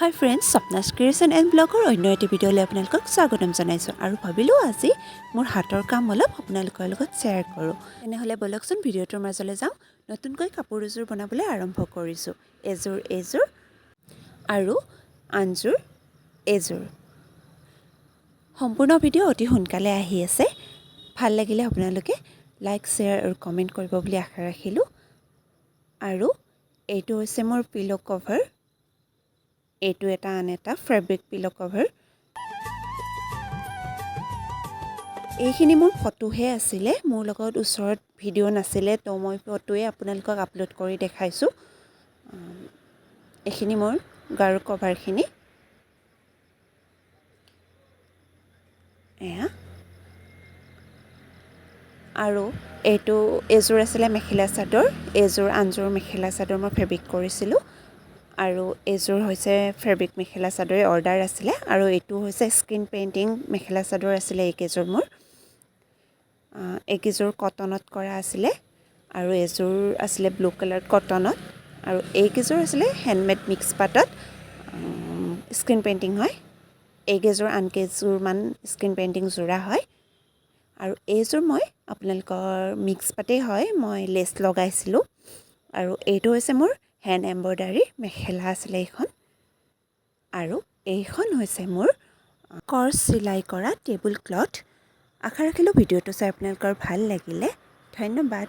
High friends, স্বপ্নাছ creation and ব্লগৰ অন্য এটি ভিডিঅ'লৈ আপোনালোকক স্বাগতম জনাইছোঁ। আৰু ভাবিলোঁ আজি মোৰ হাতৰ কাম অলপ আপোনালোকৰ লগত শ্বেয়াৰ কৰোঁ। তেনেহ'লে ব'লকচোন, ভিডিঅ'টোৰ মাজলৈ যাওঁ। নতুনকৈ কাপোৰ এযোৰ বনাবলৈ আৰম্ভ কৰিছোঁ। এযোৰ এইযোৰ আৰু আনযোৰ এইযোৰ। সম্পূৰ্ণ ভিডিঅ' অতি সোনকালে আহি আছে। ভাল লাগিলে আপোনালোকে লাইক, শ্বেয়াৰ আৰু কমেণ্ট কৰিব বুলি আশা ৰাখিলোঁ। আৰু এইটো হৈছে মোৰ পিল' কভাৰ। এইটো এটা আন এটা ফেব্ৰিক পিল' কভাৰ। এইখিনি মোৰ ফটোহে আছিলে, মোৰ লগত ওচৰত ভিডিঅ' নাছিলে, তো মই ফটোৱে আপোনালোকক আপলোড কৰি দেখাইছোঁ। এইখিনি মোৰ গাৰু কভাৰখিনি এয়া। আৰু এইটো এইযোৰ আছিলে মেখেলা চাদৰ। এইযোৰ আনযোৰ মেখেলা চাদৰ মই ফেব্ৰিক কৰিছিলোঁ। আৰু এইযোৰ হৈছে ফেব্ৰিক মেখেলা চাদৰে অৰ্ডাৰ আছিলে। আৰু এইটো হৈছে স্ক্ৰীণ পেইণ্টিং মেখেলা চাদৰ আছিলে। এইকেইযোৰ মোৰ, এইকেইযোৰ কটনত কৰা আছিলে আৰু এইযোৰ আছিলে ব্লু কালাৰ কটনত। আৰু এইকেইযোৰ আছিলে হেণ্ডমেড মিক্স পাটত স্ক্ৰীণ পেইণ্টিং হয়। এইকেইযোৰ আনকেইযোৰমান স্ক্ৰীণ পেইণ্টিং যোৰা হয়। আৰু এইযোৰ মই আপোনালোকৰ মিক্স পাতেই হয়, মই লেচ লগাইছিলোঁ। আৰু এইটো হৈছে মোৰ হেণ্ড এম্ব্ৰইডাৰী মেখেলা আছিলে এইখন। আৰু এইখন হৈছে মোৰ কৰ্চ চিলাই কৰা টেবুল ক্লথ। আশা ৰাখিলোঁ ভিডিঅ'টো চাই আপোনালোকৰ ভাল লাগিলে। ধন্যবাদ।